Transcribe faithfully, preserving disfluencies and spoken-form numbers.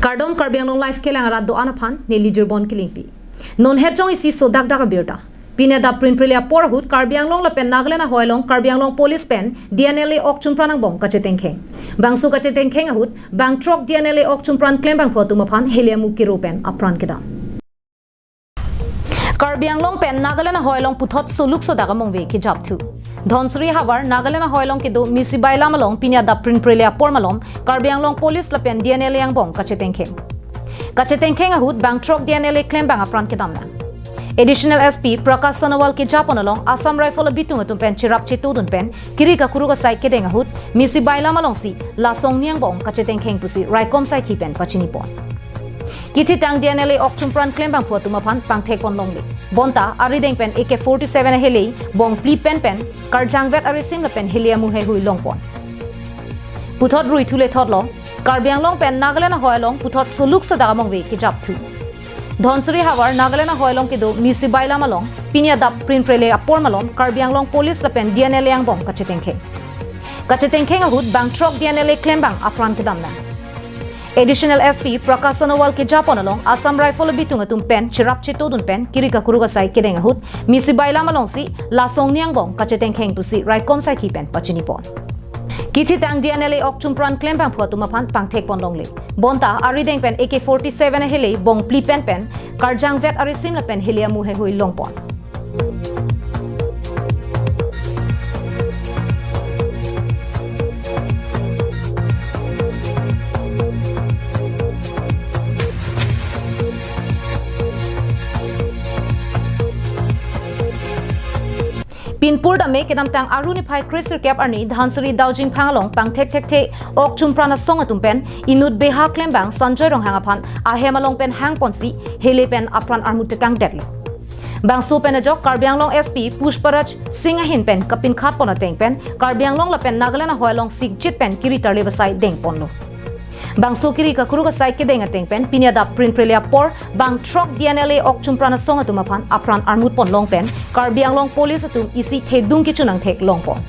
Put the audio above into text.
Kardom, Karbi Anglong Live kelang arat do-an aphan neli Jirbon Kilingpi. Non het jong isi sodak dak abirta. Pini adap prinprele apor ahut Karbi Anglong lapen Nagaland ahoi along Karbi Anglong Police pen D N L A ok chumpran angbong kachetengkheng. Bangso kachetengkheng ahut bang throk D N L A ok chumpran klembangphu atum aphan heli amu kiro pen apran kedam. Karbi Anglong pen Nagaland ahoi along puthot soluk sodak amongve kejapthu. Dhansiri havar Nagaland ahoi along kedo Misibai Lam along pini adap prinprele apor malom Karbi Anglong Police lapen D N L A angbong kachetengkheng. Kachetengkheng ahut bang throk D N L A klembang apran kedam nang. Additional S P Prakash Sonowal kejapon along Assam Rifle abitung atum pen cherap chetodun pen kiri kakuruk asai kedeng ahut Misibai Lam alongsi la asong ni angbong kachetengkheng pusi raikom saikhi pen pachinipon. Kithitang D N L A ok chumpran klembangphu atum aphan pangthekpon longle. Bonta arideng pen A K forty-seven ahelei bong phli pen pen karjangvet arisim lapen heli amu heihui longpon. Puthot ruithu lethotlo, Karbi Anglong pen Nagaland ahoi along puthot soluk sodak amongve kejapthu. Dhansiri havar Nagaland ahoi along kedo Misibai Lam along pini adap prinprele apor malom Karbi Anglong Police lapen D N L A angbong kachetengkheng. Kachetengkheng ahut bang throk D N L A klembang apran kedam nang. Additional S P Prakash Sonowal kejapon along Assam Rifle abitung atum pen cherap chetodun pen kiri kakuruk asai kedeng ahut Misibai Lam alongsi la asong ni angbong kachetengkheng pusi raikom saikhi pen pachinipon. Kithitang D N L A ok chumpran klembangphu atum aphan pangthekpon longle. Bonta arideng pen A K forty-seven ahelei bong phli pen pen karjangvet arisim lapen heli amu heihui longpon. Pinpur dame kedamtang Aru niphai kresirkep arni Dhansiri Daujingphang along pangthek thekthe ok chumpran asong atum pen inut beha klembang Sanjoy Ronghang aphan ahem along pen hangponsi heli pen apran armut tekangdetlo. Bangso pen ajok Karbi Anglong S P Pushparaj Singh ahin pen kapinkhatpon ateng pen Karbi Anglong lapen Nagaland ahoi along sikjit pen kiri tarlip asai dengponlo. Bangso kiri kakuruk asai kedeng ateng pen pini adap prinprele apor bang throk D N L A ok chumpran asong atum aphan apran armutpon long pen Karbi Anglong Police atum isi thedung kechun angthek longpon.